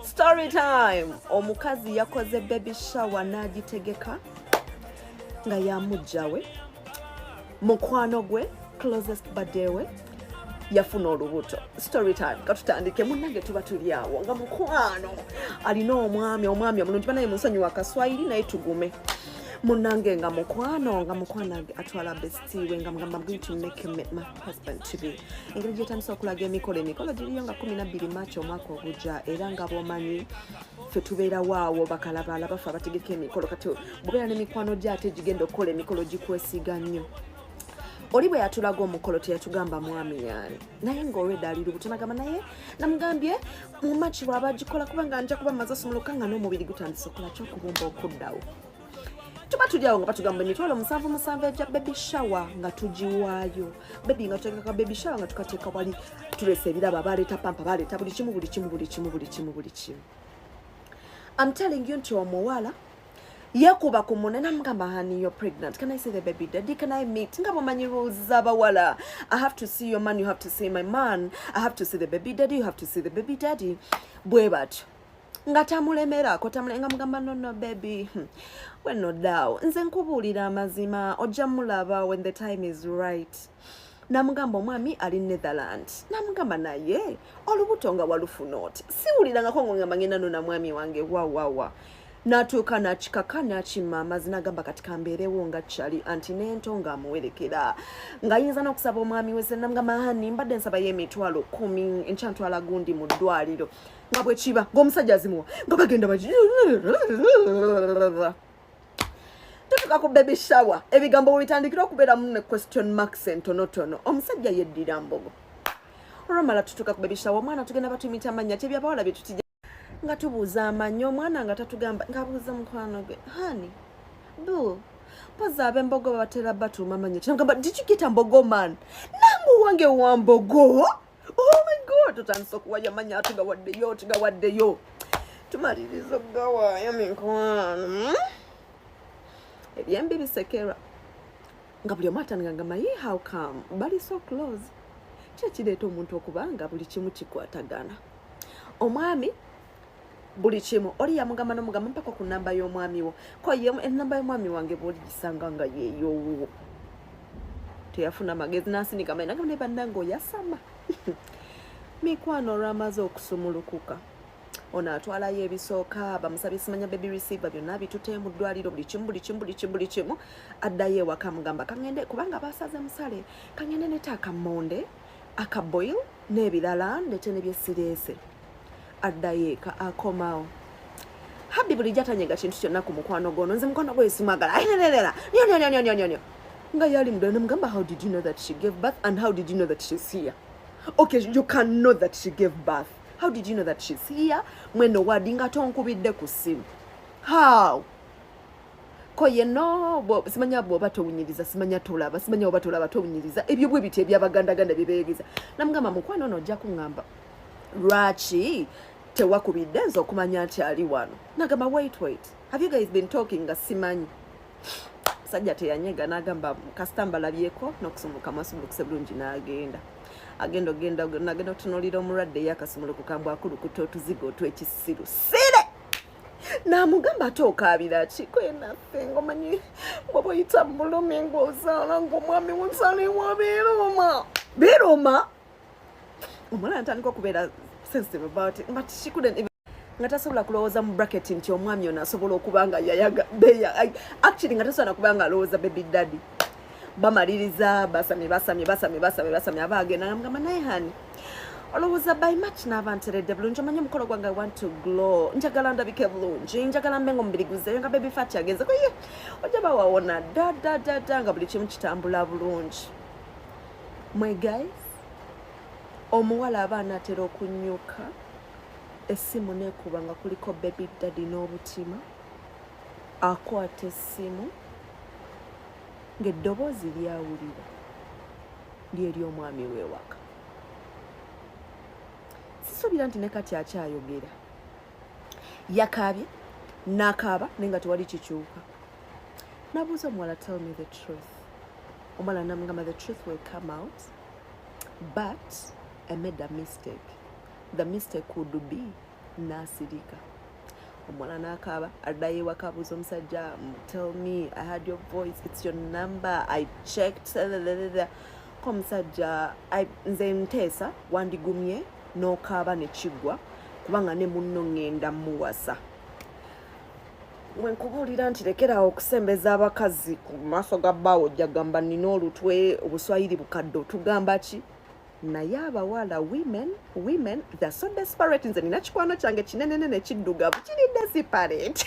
Story time. Omukazi yakoze baby shower n'agitegeka nga yamugjawe mukwano gwe, closest buddy we yafuna olubuto. Story time, katutandike. Munnange, tuba tuli awo nga mukwano alina omwami, omwami omulungi. Banaye munsonyiwa akaswayiri, naye tugume. Munnange, nga mukwano atwala bestie we, nga mugamba, "I'm going to make him meet my husband to be." Engeri gyetandisa okulaga emikolo, emikolo giriyo nga 12 Maaki omwaka ogujja. Era nga bwomanyi, ffe tubeerawo awo bakalabaala bafe abategeka emikolo. Kati bwobeera n'emikwano gyo ate gigenda okukola emikolo, gikwesiga nnyo. Oli bwe yatulaga omukolo, teyatugamba mwami yaani, naye ng'olwedda ali lubuto. Nagamba naye namugambye mu Maki bw'aba agikola, kubanga nja kuba maze osumuluka nga n'omubiri gutandise okukola kyokubumba okuddawo. Tuba tuli awo nga batugamba 777 egya baby shower, nga tugiwaayo baby, nga tutegeka baby shower, nga tukateeka wali, tulesa ebirabo, abaleeta pamper, baleeta buli kimu, buli kimu, buli kimu, buli kimu, buli kimu. I'm telling you nti omuwala yekuba ku munne namugamba, "Honey, you're pregnant. Can I see the baby daddy? Can I meet?" Nga bwomanyi rules z'abawala, "I have to see your man, you have to see my man. I have to see the baby daddy, you have to see the baby daddy." Bwe batyo nga tamulemerako, nga mugamba, "No, no, baby, wenodaawo nze nkubuulira amazima, ojja mulaba when the time is right." Namugamba omwami ali Netherland. Namugamba, "Naye olubuto nga walufuna oti? Siwulirangako ngamba ngenda nona mwami wange." Wawawa, n'atuuka n'akikaka n'akimma amazzi, n'agamba, "Kati kambeerewo nga kyali anti n'ento ng'amuwerekera, ng'ayinza n'okusaba omwami we." Namugamba, "Honey, mbadde nsabayo 100,000, enkya ntwala gundi mu ddwaliro." Nga bwe kiba ng'omusajja azimuwa, nga bagenda baki. Tutuka ku baby shower, ebigambo bwe bitandikira okubeeramu ne question marks entonotono. Omusajja yeddira mbogo. Olwamala tutuuka ku baby shower, omwana tugenda batumita amannya, kyebyabawala bye tutijja, nga tubuuza amannya, omwana nga tatugamba, ng'abuuza mukwano gwe, "Honey, bu mpozi ab'embogo babatera batuuma amannya?" Kinagamba, "Did you get a mbogo man? Nange owange wa mbogo." Oh my God, tutandise okuwaya amannya, tugawaddeyo, tugawaddeyo, tumaliriza okugawaayo. Mikwano, ebyembi bisekerwa, nga buli omu atandika ngamba, "Ye, how come bali so close?" Ki ekireeta omuntu okuba nga buli kimu kikwatagana? Omwami buli kimu oli yamugamba, nomugamba, "Mpaka ku namba y'omwami wo." Ko ye, "Enamba y'omwami wange bwoligisanga nga yeeyowuwo." Teyafuna magezi n'asinika manyi, nagamba, "Ne bannange, oyasama." Mikwano, olwamaze okusumulukuka, ono atwalayo ebisooka bamusabye, simanya baby receiver, byonna bitute mu ddwaliro, buli kimu, buli kimu, buli kimu, buli kimu. Addayo ewaka, mugamba, "Kaŋŋende, kubanga basaze musale, kaŋŋende nete akammonde akaboil n'ebirala, ndete nebyesireese." Addayo eka, akomawo habbi bulijjo atanyega kintu kyonna ku mukwano gwono. "Nze mukwano gwe simwagala anerera nyonyonyonyonyonyo." Nga yali mudala, namugamba, "How did you know that she gave birth, and how did you know that she's here? Okay, you can know that she gave birth. How did you know that she's here mweno wadi nga tonkubidde ku ssimu? How?" Ko ye, "No, simanya bw'oba towunyiriza, simanya tolaba, simanya oba tolaba towunyiriza." Ebyo bwe biti ebyabagandaganda bye beeyogeza. Namugamba, "Mukwano ono ojja kuŋŋamba lwaki tewakubidde nze okumanya nti ali wano." Nagamba, "Wait, wait, have you guys been talking nga simanyi?" Musajja teyanyega, n'agamba, "Kasita mbalabyeko n'okusumuluka mwasumulukuse bulungi." N'agenda, agenda, ogenda, nagenda okutunuulira omulwadde eyakasumulukuka, mbw akulukuta otuzigo otw'ekisiru sire. N'amugamba, "Ate okaabira ki?" "Kwenaffe ngomanyi bw'oba oyita mu bulumi ng'ozaala ng'omwami wonsaliwa, biruma, biruma." Omuwala natandika okubeera sensitive about it, but she couldn't even, nga tasobola kulowooza mu bracket nti omwami ono asobola okuba nga yayaga beya. Actually, nga tasobola nakuba nga alowooza baby daddy. Bamaliriza, basamye, basamye, basamye, basamye, basamye, aba agenda, namugamba, "Naye honey, olowooza by March naaba nteredde bulungi? Omanye omukolo gwange, I want to glow, njagala ndabike bulungi, njagala mbe nga omubiri guzeeyo nga baby fat agenze." Ye, "Ojja bawawona dda dda dda dda." Nga buli kimu kitambula bulungi. Mwe guys, omuwala aba anaatera okunyuka, essimu neekuba nga kuliko baby daddy n'obutima. Akwata essimu, ng'eddoboozi lyawulira ly'ery'omwami w'ewaka. Sisuubira nti ne kati akyayogera. Yakaabye n'akaaba, naye nga tewali kikyuka. Nabuuza omuwala, "Tell me the truth." Omuwala namugamba, "The truth will come out, but I made a mistake. The mistake would be N'asirika. Omuwala n'akaaba, addayo ewaka, abuuza omusajja, "Tell me, I had your voice, it's your number, I checked." Ko omusajja, "Nze nteesa wandigumye n'okaaba ne kiggwa, kubanga ne munno ŋŋenda muwasa." Wenkubuulira nti lekerawo okusembeza abakazi ku maaso ga bbaawo, ojja gamba nina olutwe, obuswayiri bukadde, otugamba ki? Naye abawala, women, they're so desperate. Nze nina kikwano kyange kinenene nekiddugavu, kiri desperate.